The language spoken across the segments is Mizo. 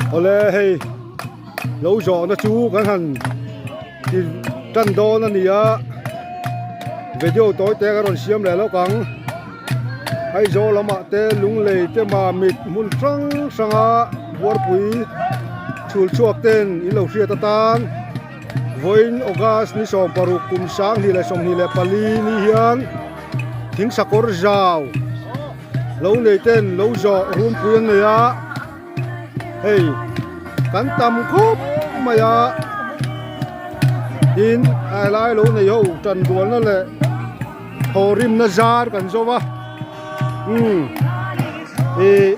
Awle hei lo zawhna chu kan han ti tan dawn a ni a video tawi te ka rawn siam leh lawk ang Aizawl lamah te Lunglei te Mamit hmun hrang hranga buarpui chhul chhuak ten in lo hriat atan vawiin August ni 16 kum 2024 ni hian Thingsakawr zau lo nei ten lo zawh runpui an nei a hei kan tam khawp mai a tin a helai lo nei ho tan rualna leh thawhrimna zar kan zo va umm ih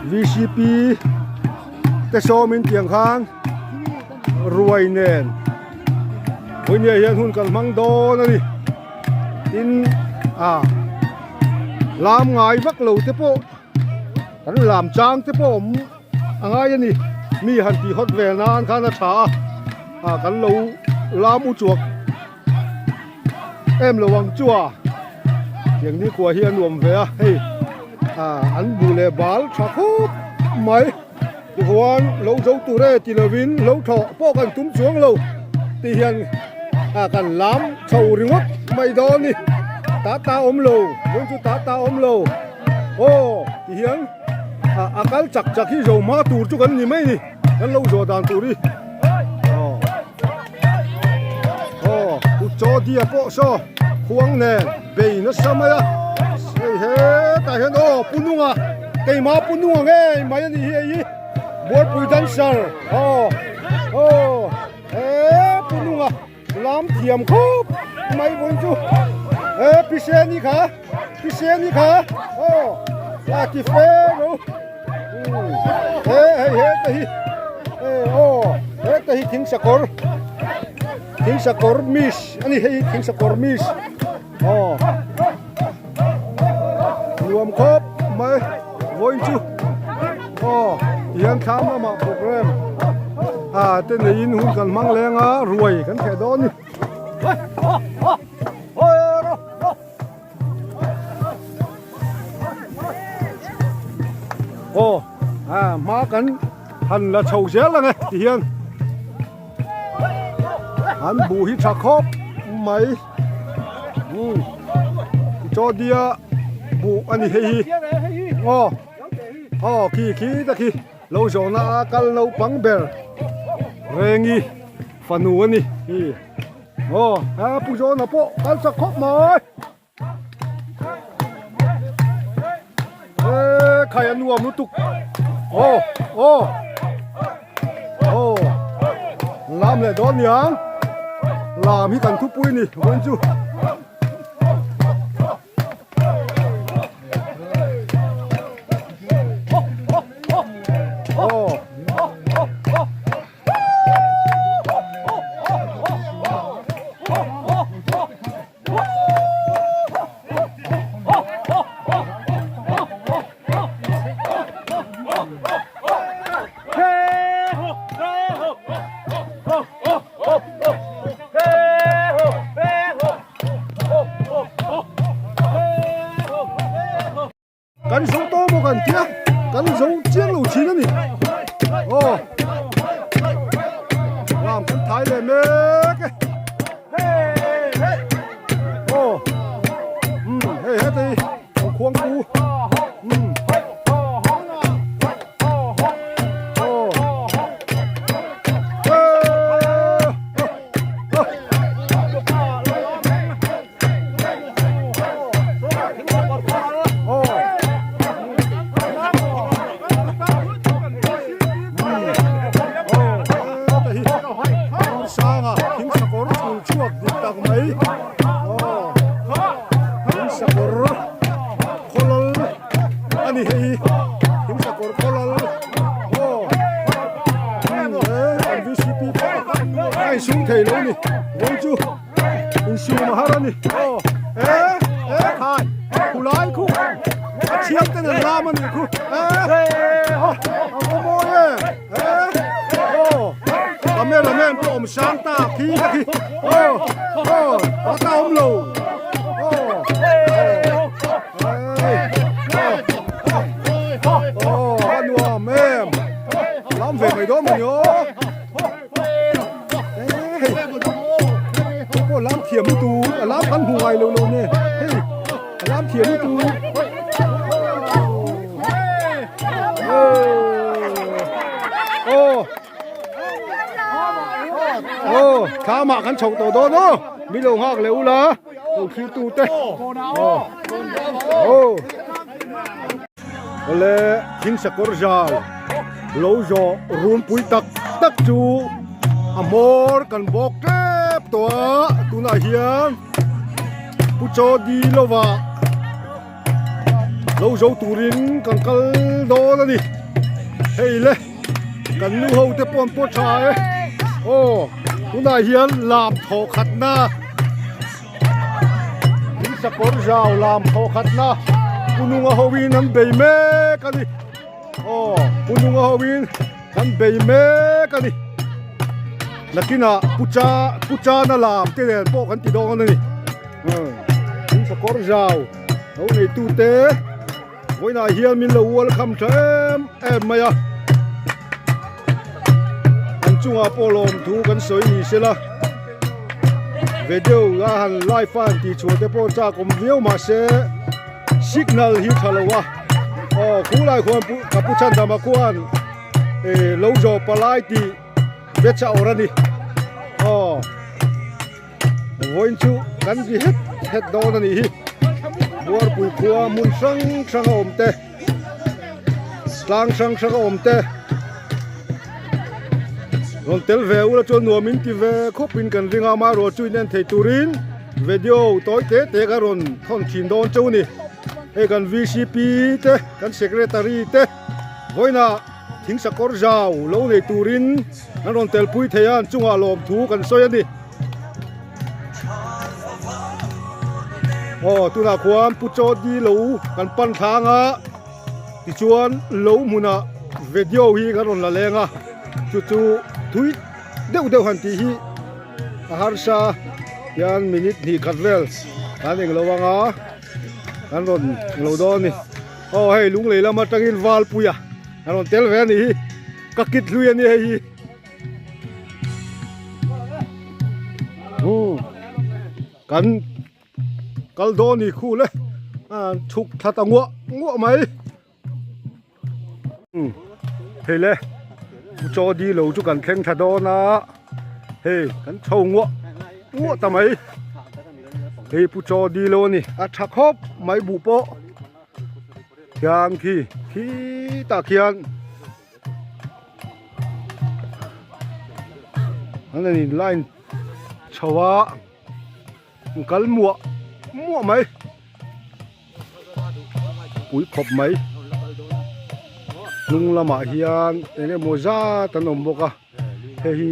vcp te sawmin tiang khan ruai nen vawinia hian hun kan hmang dawn a ni tin ah lam ngai vak lo te pawh kan lam chang te pawh awm a ngai a ni mi han tih hawt vel nan khan a tha a ah kan lo lam u chuak em lo ang chu a tiang ni kua hi a nuam ve a hei ah an buh leh bal tha khawp mai. Tichuan lo zo tur e ti lovin lo thawh pawh kan tum chuang lo tih hian ah kan lam chho ringawt mai dawn ni ta ta awm lo vawiin chu ta ta awm lo aw ti hian ah a kal chak chak hi zo hma tur chu kan ni mai ni kan lo zawh dan tur hi aw aw kut chaw dia pawh saw khuang nen bei nasa mai a hei hetah hian aw pu nunga keimah pu nunga ngei mai a nih hi hei hi buarpui dancer aw aw he pu nunga lam thiam khawp mai vawiin chu he piseni kha piseni kha aw a ti fe lo he hei heta hi aw heta hi thing sakawr thing sakawr miss a ni hei thing sakawr miss aw nuam khawp mai vawiin chu aw tihian thlam lamah program a te neiin hun kan hmang leng a ruai kan theh dawn a ni. Aw a hma kan han la chho zel ang e ti hian an buh hi tha khawp mai umm chaw dia buh a ni hei hi aw aw khi khi ta khi lo zawhna a kal naupang ber rengi fanu a ni hi. Aw he pu Zawna pawh kal chak khawp mai. He khai a nuam lutuk. Aw aw aw lam leh dawn niang lam hi kan thupui ni vawiin chu. Aw. Kan zo tawh maw kan tia kan zo chiang lo thin a ni aw ram kan thai leh mek e aw um hei heti ang khuang pu um aw Sanga thing sakawr chhul chhuak dik tak mai thing sakawr khawlal a ni hei thing sakawr khawlal aw he an vcp pawh a insum thei lo a ni vawi chu. Insum a har a ni. Aw e e khai khulai khu a thiam ten an lam a nih khu e a va mawi e e aw cameraman pawh awm sang ta khi ta khi aw aw ta ta awm lo aw aw. a nuam em lam ve mai dawn mawni aw hei pawh lam thiam lutuk a lam kan hmu ngai lo lo nen hei a lam thiam lutuk aw aw thlamah kan chhoh tawh dawn aw mi lo nghak leh ula lo thlir tu te aw aw awle thing sakawr zal lo zawh runpui tak tak chu a hmawr kan bawk tep tawh a tunah hian pu chaw di lova lo zo turin kan kal dawn a ni hei le kan nu ho te pawh an pawt tha e aw tunah hian lam thawh khatna in sakawr zau lam thawh khatna pununga hoin an bei mek a ni aw pununga hoin an bei mek a ni nakinah pucha puchana lam te nen pawh kan ti dawn a ni in sakawr zau lo neitu te vawiinah hian min lo welcome tha em em mai a an chungah pawh lawmthu kan sawi ni sela video a han live a han tih chhuah te pawh chak awm viau mahse signal hi tha lo a aw khulai khuan ka pu chhandama khuan eh lo zawh palai tih be chauh a ni aw. Vawiin chu kan ri het het dawn a nih hi Buarpui khua hmun hrang hrang a awm te tlang hrang hrang a awm te rawn tel ve ula chuan nuam in ti ve khawp in kan ring a amaherawh chu in en thei turin video tawi te te ka rawn thawn thin dawn cheu a ni hei kan V C P te kan secretary te vawiinah thing sakawr zau lo nei turin An rawn telpui thei a, an chungah lawmthu kan sawi a ni. Aw tunah khuan Pu Chawdi lo kan pan thlang a, tichuan lo hmunah video hi kan rawn la leng a, chu chu thui deuh deuh han tih hi a harsa hian minute hnih khat vel kan englo ang a, kan rawn lo dawn a ni. Aw hei lunglei lam atangin Valpuia an rawn tel ve a nih hi. Ka kit hlui a ni hei hi. Kan kal dawn ni khu le a chhuk thla ta nguah nguah mai. Hei le chaw di lo chu kan thleng thla dawn a hei kan chho nguah nguah ta mai. Hei pu chaw di lo a ni a tha khawp mai buh pawh. Khian khi khi tah khian an in line chho a an kal muah muah mai pui khawp mai hnung lamah hian eng emaw zat an awm bawk a hei hi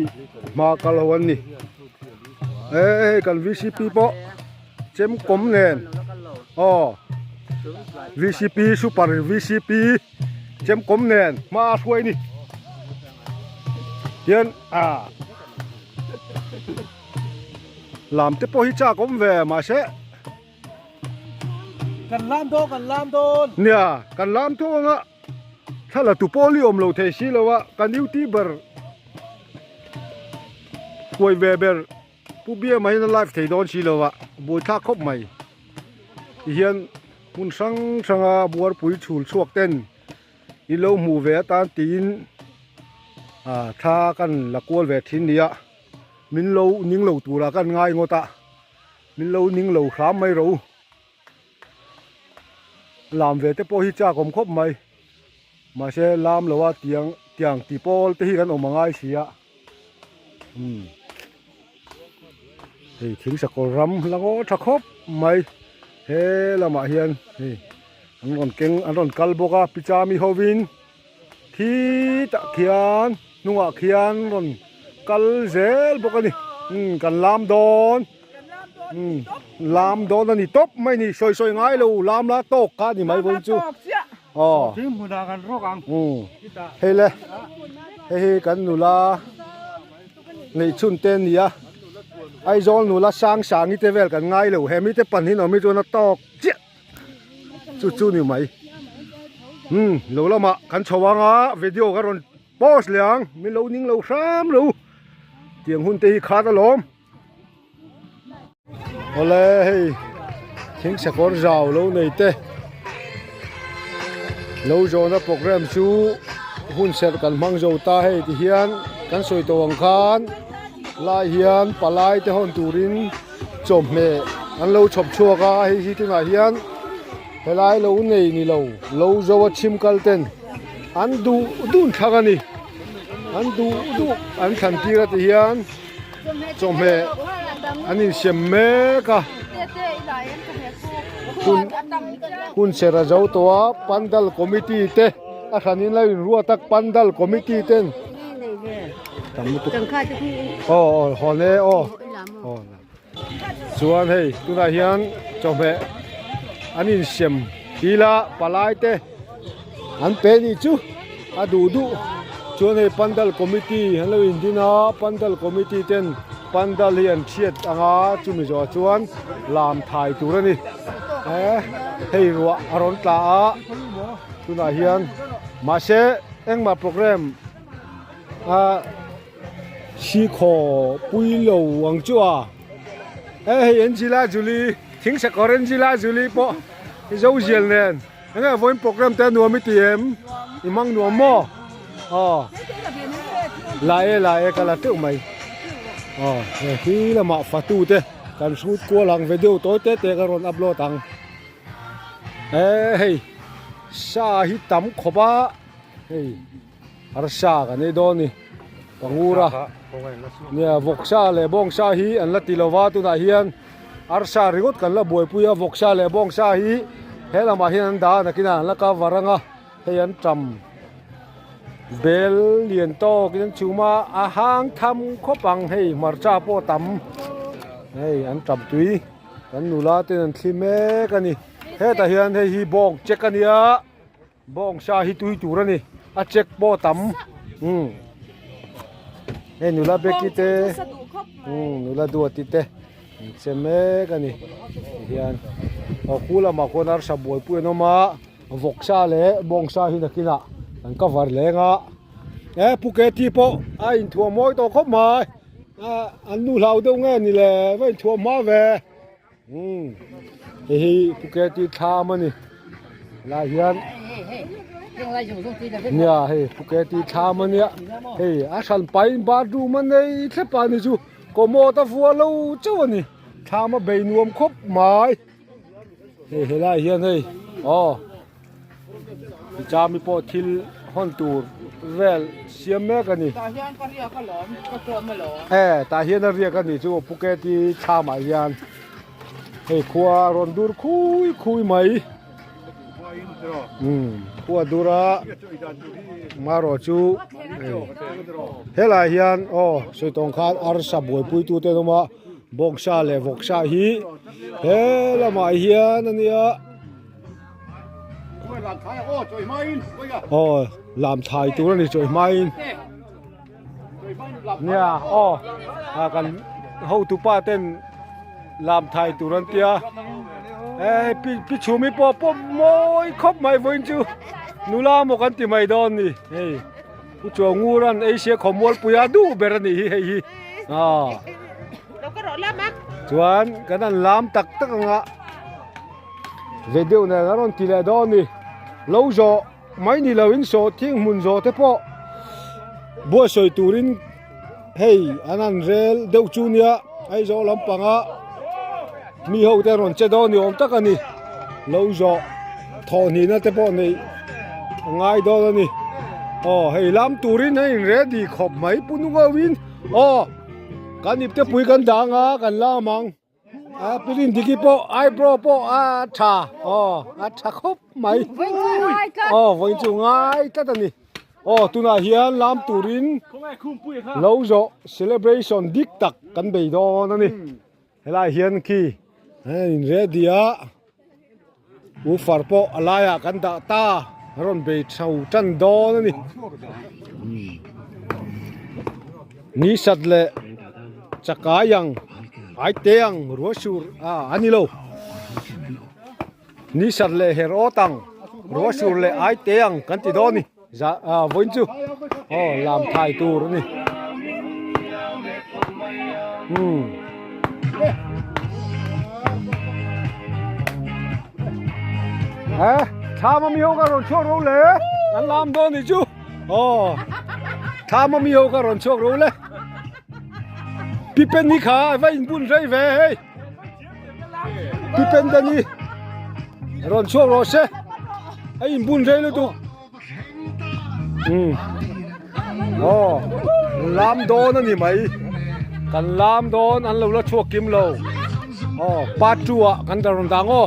hma kal ho an ni hei kan V C P pawh chem kawm nen aw V C P super V C P chem kawm nen hma a hruai a ni hian ah lam te pawh hi chak awm ve mahse Kan lam dawn kan lam dawn nia kan lam thung anga Thla la tu pawl hi awm lo thei si lo a, kan youtuber huai ve ber Pu Biama hian a live thei dawn si lo a, buaithlak khawp mai. Tihian hmun hrang hranga buarpui chhul chhuak ten i lo hmuh ve atan tiin ah thla kan la kual ve thin nia, min lo ning lo turah kan ngai ngawt a, min lo ning lo hram mai ro. Lam ve te pawh hi chak awm khawp mai mahse lam lo a tiang tiang ti pawl te hi kan awm a ngai si a umm hei thing sakawr ram la ngaw tha khawp mai he lamah hian hei an rawn keng an rawn kal bawk a pichami hovin Khi tah khian hnungah khian rawn kal zel bawk a ni umm kan lam dawn umm lam dawn a ni tawp mai ni sawi sawi ngai lo lam la tawk kha a ni mai vawiin chu aw umm hei le hei hi kan nula neih chhun te a ni a Aizawl nula sang sangi te vel kan ngai lo he mite pan hi an awm hi chuan a tawk chiah. Chu chu ni mai. Umm lo lamah kan chho ang a video ka rawn post leh ang min lo ning lo hram lo tiang hun te hi khat alawm. Awle hei thing sakawr zau lo nei te lo zawhna program chu hun serh kan hmang zo ta hei ti hian kan sawi tawh ang khan lai hian palai te hawn turin chawhmeh an lo chhawp chhuak a hei hi tunah hian helai lo nei ni lo lo zo a chhim kal ten an duh dun thlak a ni an duh duh an thlan tir a ti hian. Chawhmeh an insiam mek a, hun hun ser a zo tawh a, pandal committee te a hranin lo inruat a, pandal committee ten aw aw hawn e aw aw chuan hei tunah hian chawhmeh an insiam dil a palai te. An pe nih chu a duh duh chuan hei pandal committee an lo indin a pandal committee ten pandal hi an thiat ang a chumi zawhah chuan lam thai tur a ni eh hei ruah a rawn tla a tunah hian mahse engmah program ah Sikhaw pui lo ang chu a e hei Angela Julie thing sakawr Angela Julie pawh i zo zial nen enge vawiin program te a nuam i ti em i hmang nuam maw aw la e la e ka la teuh mai aw he khi lamah fatu te kan hrut kual ang video tawi te te ka rawn upload ang e hei sa hi tam khawp a hei. Arsa kan ei dawn a ni pangura nia vawksa leh bawngsa hi an la ti lova tunah hian arsa ringawt kan la buaipui a vawksa leh bawngsa hi he lamah hian an dah a nakinah an la cover ang a hei an tam bel lian tawkin an chhum a a hang tham khawp ang hei hmarcha pawh tam hei an tam tui kan nula ten an thli mek a ni hetah hian hei hi bawng check a nia. Bawngsa hi tui tur a ni a check pawh tam umm hei nula beki te umm nula duati te an che mek a ni tihian aw khu lamah khuan arsa buaipui an awm a vawksa leh bawngsa hi nakinah an cover leng a e pu keti pawh a inthuam mawi tawh khawp mai a an nu hlau deuh nge ni le va inthuam hma ve. Umm hei hi Phuket-i thlam a ni helai hian nia hei Phuket-i thlam a nia hei a hran pain bathroom a nei thlep a ni chu commode a vuah lo chauh a ni thlam a bei nuam khawp mai hei helai hian hei aw. Chami pawh thil hawn tur vel siam mek a ni. Tah hian ka riak alawm, ka tlawm alawm. E, tah hian a riak a nih chu Phuket-i thlamah hian hei khua a rawn dur khui khui mai. Umm, khua dur a marawh chu helai hian aw sawi tawng khan arsa buaipui tute an awm a, bawngsa leh vawksa hi he lamah hian a nia. Aw lam thai tur a ni chawi hmain nia aw a kan hotu pa ten lam thai tur an tia e pi pi chhumi pawh pawh mawi khawp mai vawiin chu nula maw kan ti mai dawn ni hei pu chuangur an Asia khawmualpui a duh ber a nih hi hei hi aw chuan kan han lam tak tak ang a. Video nen a rawn ti leh dawn a ni. Lo zawh mai ni loin sawh thing hmun zawh te pawh buatsawi turin hei an han rel deuh chu nia Aizawl lampanga mi ho te rawn che dawn ni awm tak a ni. Lo zawh thawhhnihna te pawh neih a ngai dawn a ni. Aw hei lam turin a in ready khawp mai pu nungo in aw kan ipte pui kan dang a kan lam ang. A pilin diki pawh eyebrow pawh a tha aw a tha khawp mai aw vawiin chu ngai tlat a ni aw tunah hian lam turin lo zawh celebration dik tak kan bei dawn a ni helai hian khi a in ready a woofer pawh a laiah kan dah ta a rawn bei chho tan dawn a ni ni sat leh chakai ang ai te ang ruah sur ah a ni lo ni sat leh her awt ang. Ruah sur leh ai te ang kan ti dawn ni za ah vawiin chu aw lam thai tur a ni umm. He thlam ami ho ka rawn chhuak ro le an lam dawn ni chu aw thlam ami ho ka rawn chhuak ro le pipen hi kha va inbun rei ve hei. Pipen te ni rawn chhuak rawh se a inbun rei lutuk um aw lam dawn a ni mai kan lam dawn an lo la chhuak kim lo aw part 2 ah kan rawn dang aw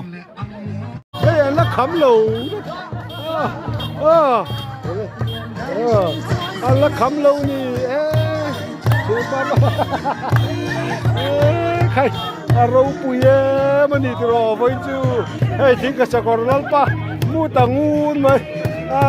hei an la kham lo ah an la kham lo ni e Khai a ropui em a ni tiraw vawiin chu hei thing ka sakawr lalpa mu ta ngun mai a.